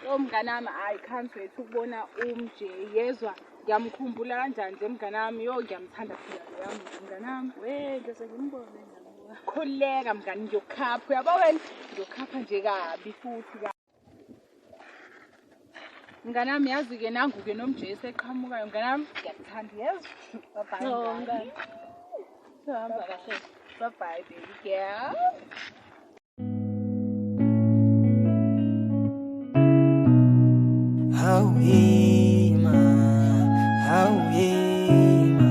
Yo mnganami, I can't wait ukubona uMJ. Yezwa, ngiyamkhumbula kanjani nje mnganami. Yo ngiyamthanda phela loya muntu mnganami. We, ngiyose ngimbone nami. Khululeka mngani, ngiyokhapha. Uyabo wena? Ngiyokhapha nje kabi futhi kabi. Mnganami yazi-ke nangu-ke noMJ eseqhamukayo mnganami. Ngiyakuthanda yezwa. Bye bye. No, mngani. mngani. Sohamba kahle. Bye bye baby girl. Hawima, hawima,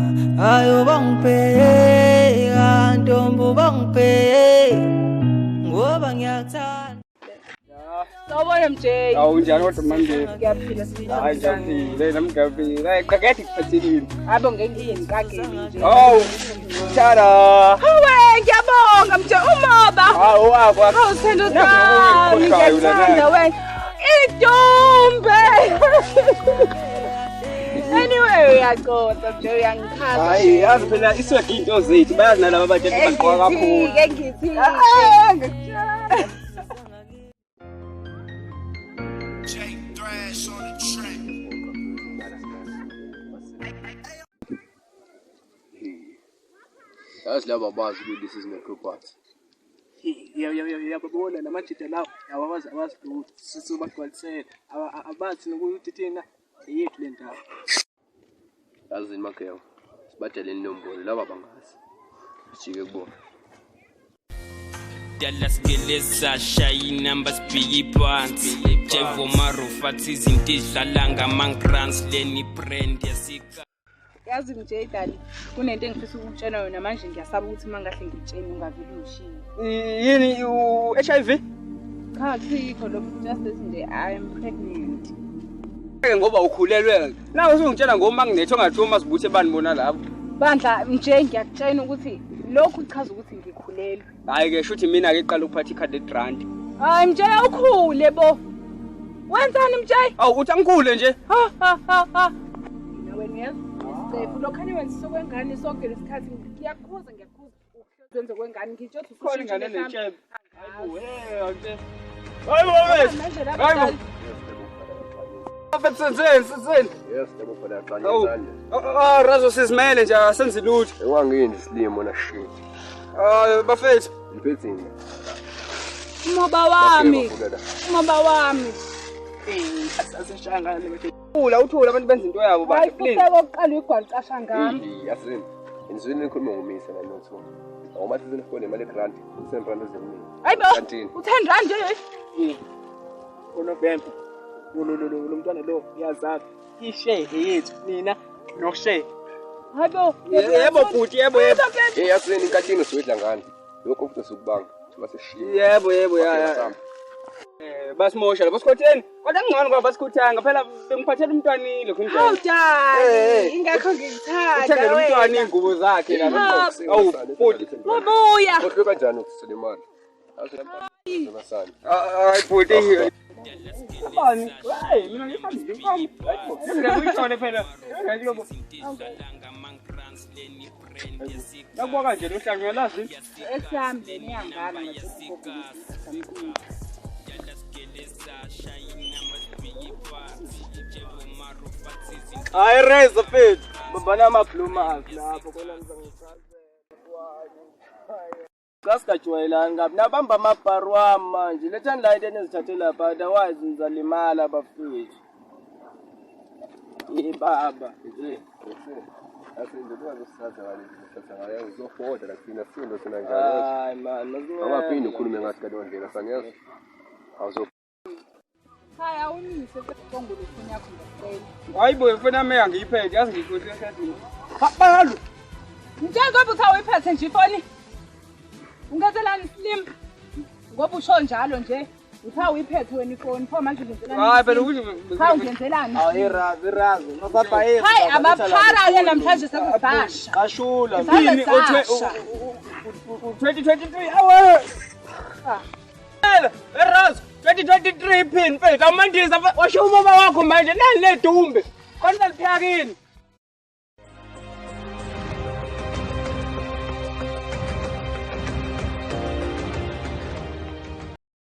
ayo bangibheka ntombi bangibheka ngoba ngiyakuthanda. Sawubona MJ. Awu njani kodwa manje? Ngiyaphila sibili. Hayi ngiyaphila, nami ngiyaphila. Hayi cha kade ngiphathekile. Abo ngeke ngikageli nje. Hawu. Tada. Hawe, ngiyabonga MJ umoba. Hawu wakho. Hawu sithando Nakhu sami, okungikhohlayo la ngiyakuthanda wena. Idumbe. Anyway, uyaxoxa nje uyangichaza. Hayi yazi phela iswag into zethu bayazi nalaba abantu abagqoka kakhulu. Engithi, engithi. Jay Thrash on the track. Yazi laba bazi ukuthi this is my property. Uyababona namajida lawo awawazi awazi lutho sisubagcwalisela abathi nokuthi thina eyethu le ndawo. Yazini magewu. Sibadele inombolo laba bangazi. Sijike kubona. Dallas geleza shaya inamba sibhiki phansi Jevo Marufathi izinto ezidlala ngama-grants leni brand yasika Yazi MJ dali, kunento engifisa ukukutshela yona manje ngiyasaba ukuthi uma ngahle ngikutshele ungavele ungishiye. Yini u HIV? Cha, akusikho lokho, just this nje I'm pregnant. Ke ngoba ukhulelwe. Nawe usungitshela ngoma nginetho ngathi uma sibuthe bani bona lapho. Bandla nje ngiyakutshela ukuthi lokhu kuchaza ukuthi ngikhulelwe. Hayi ke shuthi mina ke iqala ukuphatha ikhadi legrant. Hayi MJ awukhule bo. Wenzani MJ? Awu uthi angikhule nje. Ha ha ha ha. Mina wena uyezwa? Isicephu lokhani wenza sokwengane sonke lesikhathi ngiyakhuza ngiyakhuza. Wenze kwengane ngitsho ukuthi Khona ingane usushintshile mhlawumbe. netshebe. Hayibo, hey awuthe. Hayibo wethu. Manje lapha Hayibo. dali, Mfethu senzeni senzeni. Yes, yabo phela xa Awu. ngezandla. Ah razo sizimele nje asenzi lutho. Ewangini isilimo na shit. Ah bafethu. Ngiphethini. umoba wami, umoba wami. Asishaya ngale bathi Uthula uthula abantu benza into yabo Hayi bantu please. futhi okokuqala uyigwaliqasha ngami. Yazini. Ngizwile nikhuluma ngomisa la notho. Awumathi sinifone imali grant, 10 rand ezimini. Hayi bo. Kantini. U10 rand nje. uNovemba lo mntwana lo uyazazi ishe eyethu nina nokushe. Hayi bo. Yebo bhuti yebo yebo. Hey yazini inkantini siwedla ngani. Lokho futhi sokubanga. Baseshiya. Yebo yebo ya ya. Basimosha labo sikhotheni. Kodwa kungcono ngoba basikhuthanga phela bengiphathela umntwanile Hawu khonjalo. dali, Eh, ingakho ngikuthanda Uthengele umntwana wena. iy'ngubo zakhe lapha. Awu bhuti. Wabuya. Kodwa kanjani ukusele imali? Awu Hayi bhuti. Bani? Hayi mina ngifambile ngifambile. Mina ngiyithole phela. Ngikulobo. ezidlala ngama-grants leni brand yasika Nakuba kanje lo hlanga uyalazi. Esami leni yangana ngathi Dallas geleza shaya inamba sibhiki phansi Jevo Marufathi izinto Hayi reza mfethu. Babana ama-blue lapho kona ngizangichazela. Cha singajwayelani kabi nabamba amabharu wami manje lethani la into enizithathe lapha otherwise nizalimala bafethu. Ye baba. Yazi nje ungazosithatha ngale sithatha ngayo uzofoda la thina sindo sina njalo. Hayi man, Awuphinde ukhulume ngathi ngaleyo ndlela sangezwa. Awuzo Hayi awumise sekuqongole ifoni yakho ngiyacela. Hayi bo ifoni yami angiyiphethe yazi ngiyikhohle ekhadini. Balo. Njengoba uthi awuyiphethe nje ifoni. Ungenzelani slim? Ngoba usho njalo nje. Uthi awuyiphethe wena ifoni, pho manje ungenzelani? Hayi phela ukuthi Cha ungenzelani? Awu irazi irazi. Nosabhayezi. Hayi amaphara ke namhlanje sekubhasha. Qashula. yini Sasha. u 2023 awe. Erazo 2023 pin mfethu awumandisa washo umama wakho manje nani ledumbe. Khona lipheka kini.